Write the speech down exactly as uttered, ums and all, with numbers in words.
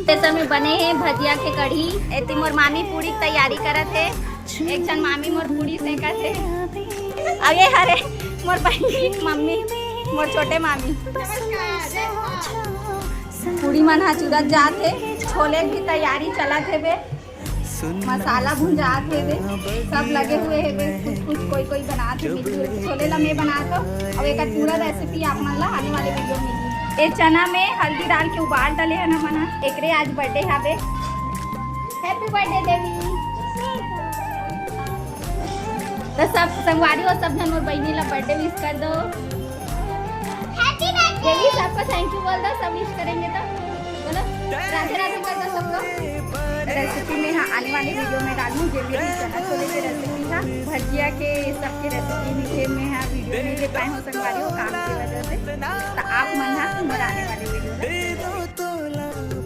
ते समय बने हे भजिया के कढ़ी। एती मोर मामी पूड़ी के तैयारी करत हे। एक झन मामी मोर पूड़ी सेकत हे। अउ ये हरे मोर बहिनी, मम्मी, मोर छोटे मामी। पूड़ी मन ह चुरत जात हे। छोले के भी तैयारी चलत हे बे। मसाला भुंजात हे बे। सब लगे हुए हे बे। कुछ कुछ कोई कोई बनात हे। छोले ला मैं बनात हूँ। अब एक पूरा रेसिपी आप मन ला आने वाले वीडियो में मिली। ए चना में हल्दी डाल के उबाल डाले हे ना मन ह। एकरे आज बर्थडे हावे। हैप्पी बर्थडे देवी। तो सब संगवारी हो, सब झन मोर बहिनी ला बर्थडे विश कर दो। Happy birthday. देवी, सबको थैंक यू बोल दो, सब विश करेंगे तो बोलो राधे राधे कर दो सबको। रेसिपी में हाँ आने वाली वीडियो में डालूँ, जे भी चना छोले की रेसिपी था, भजिया के, सबके रेसिपी मुझे मैं हाँ वीडियो नहीं दे पाए हूँ संगवारी हो काम की वजह से। तो आप मन हाँ मोर आने वाली वीडियो में